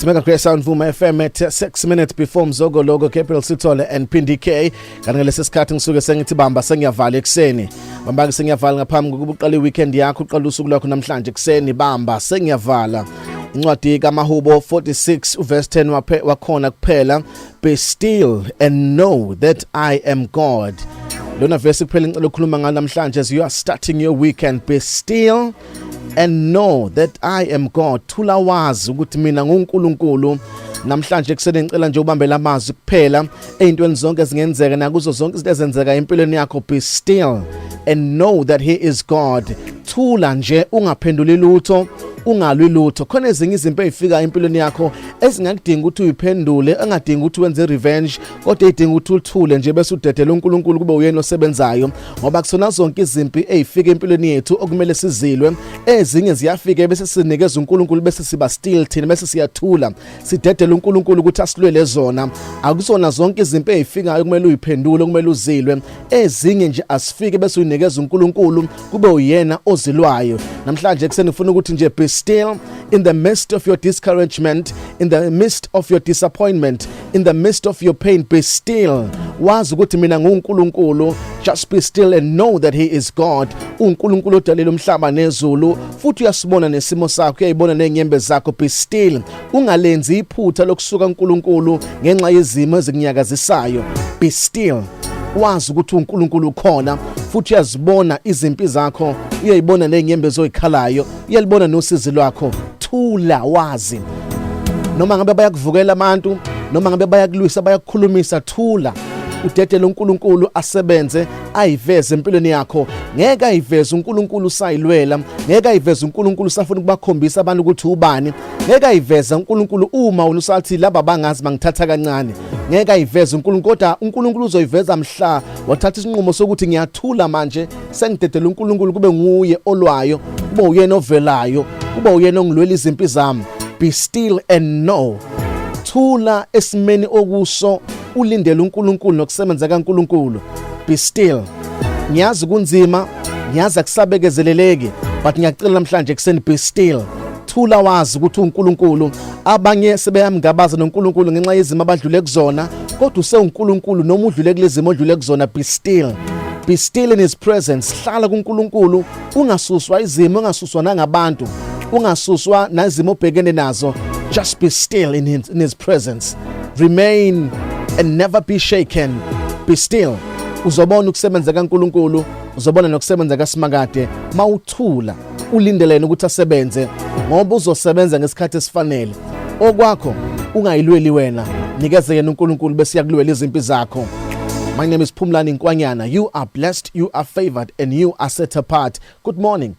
It's Mega Great Sound Vuma FM at 6 minutes before Mzogo Logo, Gabriel Sithole and Pindi K. Kanti ngalesi sikhathi ngisuke sengithi bamba sengiyavala ekuseni. Bamba ke sengiyavala ngaphambi kokuba uqale weekend yakho, uqale usuku lwakho namhlanje ekuseni, bamba sengiyavala. Incwadi kaMahubo 46 uverse 10 waphe wakhona kuphela, "Be still and know that I am God." Lona verse kuphela ngicela ukukhuluma ngalo namhlanje as you are starting your weekend. Be still and know that I am God. Thula wazi ukuthi mina nguNkulunkulu. Namhlanje kuseni ngicela nje ubambe lamazwi kuphela ezintweni zonke ezingenzeka nakuzo zonke izinto ezenzeka empilweni yakho. Be still and know that he is God. Thula nje, ungaphenduli lutho, ungalwi lutho. Khona ezinye izinto ezifika empilweni yakho ezingakudinga ukuthi uyiphendule, engadinga ukuthi wenze revenge, kodwa idinga ukuthi uthule nje bese udedela uNkulunkulu kube uyena osebenzayo, ngoba kusona zonke izimpi ezifika empilweni yethu okumele sizilwe. Ezinye ziyafika bese sinikeza uNkulunkulu, bese siba still thina, bese siyathula, sidedela uNkulunkulu ukuthi asilwele zona. Akusona zonke izimpi ezifikayo kumele uyiphendule, kumele uzilwe. Ezinye nje asifike bese uyinikeza uNkulunkulu kube uyena ozilwayo. Namhlanje kuseni ngifuna ukuthi nje be still in the midst of your discouragement, in the midst of your disappointment, in the midst of your pain. Be still, wazi ukuthi mina nguNkulunkulu. Just be still and know that he is God. UNkulunkulu odalile umhlaba nezulu, futhi uyasibona nesimo sakho, uyayibona nezinyembezi zakho. Be still, ungalenzi iphutha lokusuka uNkulunkulu ngenxa yezimo ezikunyakazisayo. Be still, wazi ukuthi uNkulunkulu ukhona, futhi uyazibona izimpi zakho, uyayibona nezinyembezi oyikhalayo, uyalibona nosizi lwakho. Thula wazi, noma ngabe bayakuvukela abantu, noma ngabe bayakulwisa, bayakukhulumisa, thula, udedele uNkulunkulu asebenze, ayiveze empilweni yakho. Ngeke ayiveze uNkulunkulu usayilwela, ngeke ayiveze uNkulunkulu usafuna ukubakhombisa abantu ukuthi ubani, ngeke ayiveze uNkulunkulu uma wena usathi laba bangazi, bangithatha kancane. Ngeke ayiveze uNkulunkulu, kodwa uNkulunkulu uzoyiveza mhla wathatha isinqumo sokuthi ngiyathula manje, sengidedela uNkulunkulu kube nguye olwayo, kube uyena ovelayo, kube uyena ongilwela izimpi zami. Be still and know. Thula esimeni okuso, ulindele uNkulunkulu nokusebenza kaNkulunkulu. Be still. Ngiyazi kunzima, ngiyazi akusabekezeleleki, but ngiyacela namhlanje ekuseni, be still, thula wazi ukuthi uNkulunkulu. Abanye sebeyamngabaza noNkulunkulu ngenxa yezimo abadlule kuzona, kodwa usewuNkulunkulu noma udlule kulezi zimo odlule kuzona. Be still, be still in his presence. Hlala kuNkulunkulu, ungasuswa izimo, ungasuswa nangabantu, ungasuswa nazimo obhekene nazo. Just be still in his presence. Remain and never be shaken. Be still, uzobona ukusebenza kaNkulunkulu, uzobona nokusebenza kaSimakade mawuthula ulindelene ukuthi asebenze, ngoba uzosebenza ngesikhathi esifanele. Okwakho ungayilweli wena, nikeze yena uNkulunkulu bese yakulwela izimpi zakho. My name is Phumlani Nkwanyana. You are blessed, you are favored and you are set apart. Good morning.